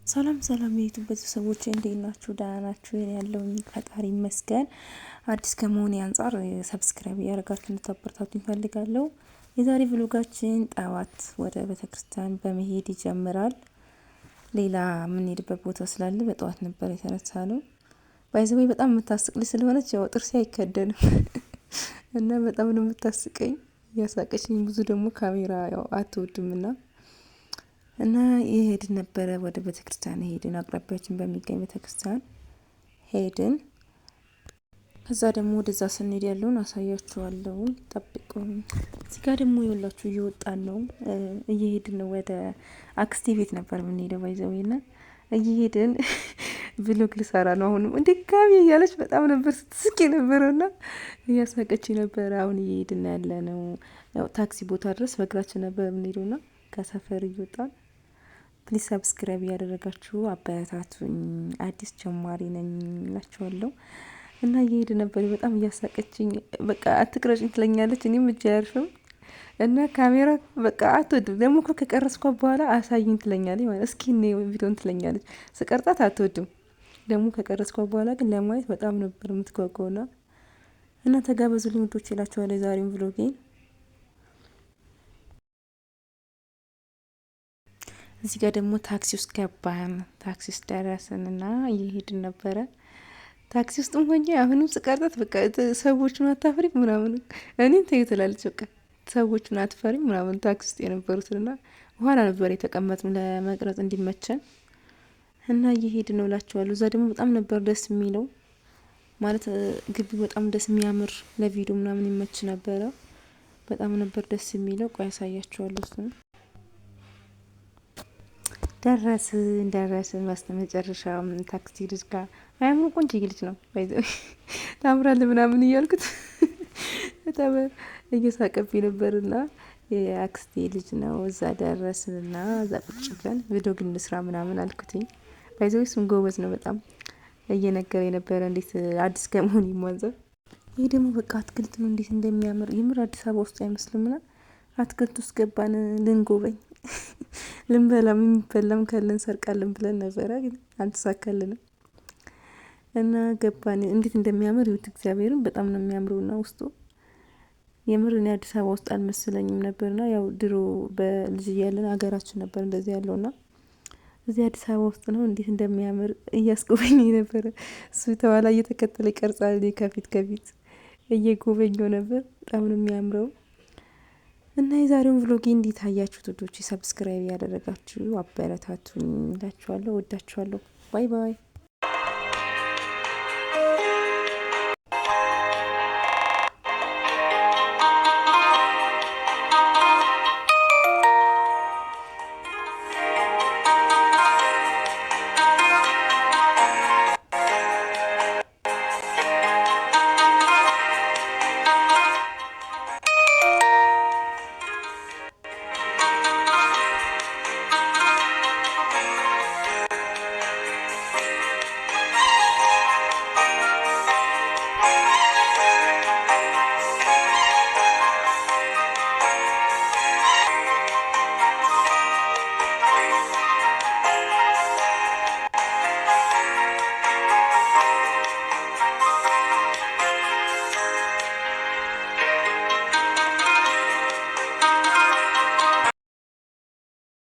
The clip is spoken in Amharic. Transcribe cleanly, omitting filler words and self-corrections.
ሰላም ሰላም የ YouTube ቤተሰቦች፣ እንዴት ናችሁ? ደህና ናችሁ? እኔ ያለሁኝ ፈጣሪ ይመስገን። አዲስ ከመሆኔ አንጻር subscribe እያደረጋችሁ እንድታበረታቱ እፈልጋለሁ። የዛሬ vlog ኣችን ጠዋት ወደ ቤተክርስቲያን በመሄድ ይጀምራል። ሌላ የምንሄድበት ቦታ ስላለ በጠዋት ነበር የተነሳነው። By the way፣ በጣም የምታስቅ ልጅ ስለሆነች ያው ጥርሴ አይከደንም እና በጣም ነው የምታስቀኝ። እያሳቀችኝ ብዙ ደግሞ ካሜራ ያው አትወድምና እና የሄድን ነበረ፣ ወደ ቤተክርስቲያን ሄድን። አቅራቢያችን በሚገኝ ቤተክርስቲያን ሄድን። ከዛ ደግሞ ወደዛ ስንሄድ ያለውን አሳያችኋለሁ። ጠብቁ። እዚህ ጋር ደግሞ የወላችሁ እየወጣን ነው፣ እየሄድን ነው። ወደ አክስቴ ቤት ነበር የምንሄደው by the way ና እየሄድን vlog ልሰራ ነው አሁንም ድጋሚ እያለች በጣም ነበር ስትስቅ የነበረው ና እያሳቀች ነበረ። አሁን እየሄድን ያለ ነው፣ ያው ታክሲ ቦታ ድረስ በእግራችን ነበር የምንሄደው ና ከሰፈር እየወጣን። Please subscribe እያደረጋችሁ አበረታቱኝ። አዲስ ጀማሪ ነኝ እላችኋለሁ። እና እየሄድ ነበር፣ በጣም እያሳቀችኝ፣ በቃ አትቅረጭኝ ትለኛለች። እኔም እጅ አያርፍም እና ካሜራ በቃ አትወድም። ደግሞ እኮ ከቀረጽኳት በኋላ አሳይኝ ትለኛለች፣ ማለት እስኪ እኔ ቪዲዮን ትለኛለች። ስቀርጣት አትወድም። ደግሞ ከቀረጽኳት በኋላ ግን ለማየት በጣም ነበር የምትጓጓውና እና ተጋበዙልኝ ውዶች እላችኋለሁ የዛሬውን vlog ኤን። እዚህ ጋር ደግሞ ታክሲ ውስጥ ገባን። ታክሲ ውስጥ ደረስንና እየሄድን ነበረ። ታክሲ ውስጥም ሆኜ አሁንም ስቀርጣት በቃ ሰዎቹን አታፍሪም ምናምን እኔን ተይው ትላለች። በቃ ሰዎቹን አትፈሪም ምናምን ታክሲ ውስጥ የነበሩትንና በኋላ ነበር የተቀመጥነው ለመቅረጽ እንዲመቸን እና እየሄድን ነው እላችኋለሁ። እዛ ደግሞ በጣም ነበር ደስ የሚለው፣ ማለት ግቢው በጣም ደስ የሚያምር ለቪዲዮ ምናምን ይመች ነበረ። በጣም ነበር ደስ የሚለው። ቆይ ያሳያችኋለሁ እሱን። ደረስን ደረስን። በስተ መጨረሻ ታክሲ ልጅ ጋር አያምሩ፣ ቆንጆ ልጅ ነው፣ ታምራለህ ምናምን እያልኩት በጣም እየሳቀብኝ ነበርና የአክስቴ ልጅ ነው። እዛ ደረስንና እዛ ቁጭ ብለን ቪዲዮ ግን እንስራ ምናምን አልኩትኝ። By the way፣ እሱም ጎበዝ ነው፣ በጣም እየነገረ የነበረ እንዴት አዲስ ከመሆን ይሟዘብ። ይህ ደግሞ በቃ አትክልት ነው፣ እንዴት እንደሚያምር፣ የምር አዲስ አበባ ውስጥ አይመስልምና አትክልት ውስጥ ገባን ልንጎበኝ፣ ልንበላም የሚበላም ካለ እንሰርቃለን ብለን ነበረ፣ ግን አልተሳካልንም። እና ገባን። እንዴት እንደሚያምር ይሁት፣ እግዚአብሔርን በጣም ነው የሚያምረውና ውስጡ የምር እኔ አዲስ አበባ ውስጥ አልመሰለኝም ነበርና ያው ድሮ በልጅ እያለን ሀገራችን ነበር እንደዚህ ያለውና እዚህ አዲስ አበባ ውስጥ ነው። እንዴት እንደሚያምር እያስጎበኘ ነበረ። እሱ ተኋላ እየተከተለ ይቀርጻል፣ እኔ ከፊት ከፊት እየጎበኘው ነበር። በጣም ነው የሚያምረው። እና የዛሬውን vlog እንዴት አያችሁት ውዶች? Subscribe ያደረጋችሁ አበረታቱኝ እላችኋለሁ። ወዳችኋለሁ። Bye bye።